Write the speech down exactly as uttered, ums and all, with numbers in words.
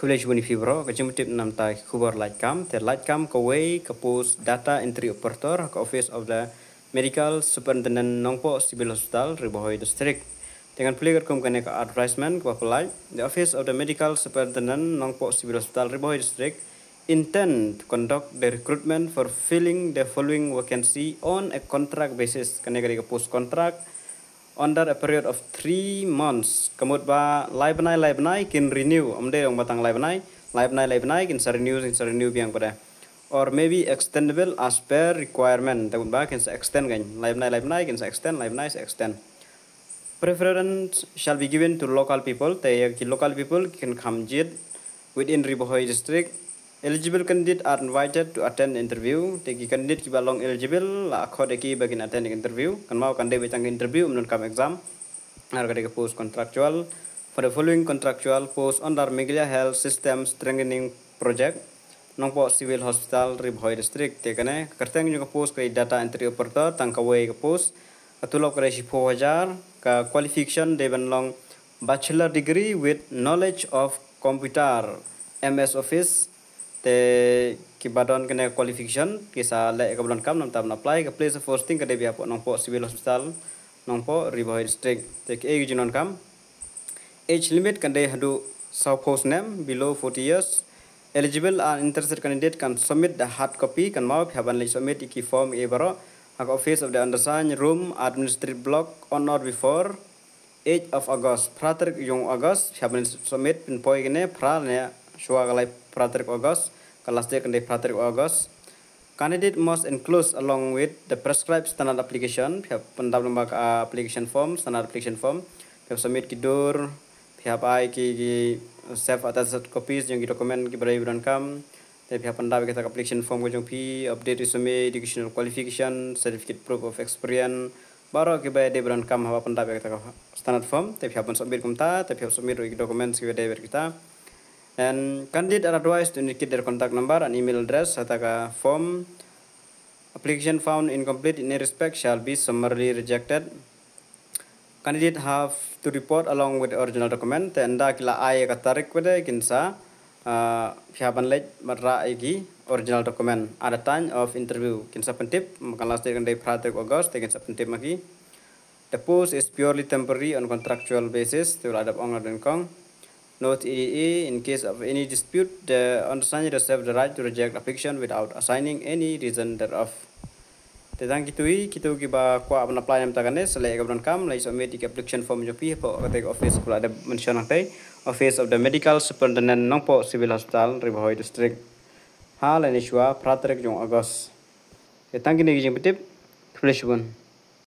Khublei shibun ïa phi baroh, ka jingpyntip namar ki khubor lait kam. Te lait kam kawei ka post data entry operator ha ka office of the Medical Superintendent Nongpoh Civil Hospital, Ri Bhoi District. Te ngan pule katkum kane ka advertisement kaba pynlait. The office of the Medical Superintendent Nongpoh Civil Hospital, Ri Bhoi District intend to conduct the recruitment for filling the following vacancy on a contract basis. Kane ka dei ka post contract under a period of three months. Ka mut ba lai bnai lai bnai kin renew, ym dei tang ba tang lai bnai, lai bnai lai bnai kin sa renew, kin sa renew biang pat de. Or maybe extendable as per requirement. Ka mut ba kin sa extend kan. Lai bnai lai bnai kin sa extend, lai bnai sa extend. Preference shall be given to local people. Te ïa ki local people ki kan kham jied within Ri Bhoi District. Eligible candidate are invited to attend interview. Te ki candidate kiba long eligible la khot ïa ki ba kin attend interview. Kan mut kan dei ba tang interview, ym donkam exam. Ar ka dei ka post contractual. For the following contractual post under Meghalaya Health System Strengthening Project, Nongpoh Civil Hospital, Ri Bhoi District. Te kane ka kyrteng jong ka post ka dei data entry operator, tang kawei ka post. Ka tulop ka dei shiphew hajar, ka qualification dei ban long bachelor degree with knowledge of computer, M S Office. Te kiba don kane qualification ki sa leh ïa kaba donkam namar ban apply. Ka place of posting ka dei beit hapoh Nongpoh Civil Hospital, Nongpoh, Ri Bhoi District. Te kiei ki jingdonkam. Age limit kan dei haduh sawphew snem, below forty years. Eligible and interested candidate can submit the hard copy. Kan mut phi hap ban leit submit ïa ki form ïa baroh ha ka office of the undersigned, room, Administrative Block, on or before eight of August. Phra tarik jong August phi hap ban submit, pynpoi kane phra ne shuwa ka lai phra tarik August. Ka last date kan dei phra tarik August. Candidate must enclose along with the prescribed standard application. Phi hap pyndap lyngba ka application form, standard application form. Phi hap submit ki dur, phi hap ai ki, ki self attested copies jong ki document kiba dei ba donkam. Te phi hap pyndap ïa kata ka application form ka jong phi, update resume, educational qualification, certificate proof of experience. Baroh kiba dei ba donkam hap pyndap ïa kata ka standard form. Te phi hap ban submit kumta, te phi hap submit ruh ïa ki documents kiba dei bad kita. And candidate are advised to indicate their contact number and email address ha kata ka form. Application found incomplete in any respect shall be summarily rejected. Candidate have to report along with the original document. Te ynda ki la ai ïa ka tarik pat de kin sa, ah, phi hap ban leit ban rah ïa ki original document at the time of interview. Kin sa pyntip, ka last date kan dei phra tarik August, te kin sa pyntip ma ki. The post is purely temporary on contractual basis. Te la dep ong la dang kong. Note, E D A, in case of any dispute, the undersigned reserve the right to reject application without assigning any reason thereof. Te tang kito, kito kiba kwah ban apply namar kane, sa leh ïa kaba donkam, leit submit ïa ki application form jong phi hapoh kata ka office kaba la dep mention hangtei, Office of the Medical Superintendent, Nongpoh Civil Hospital, Ri Bhoi District. Ha lane shuwa phra tarik jong August. Te tang kine ki jingpyntip. Khublei shibun.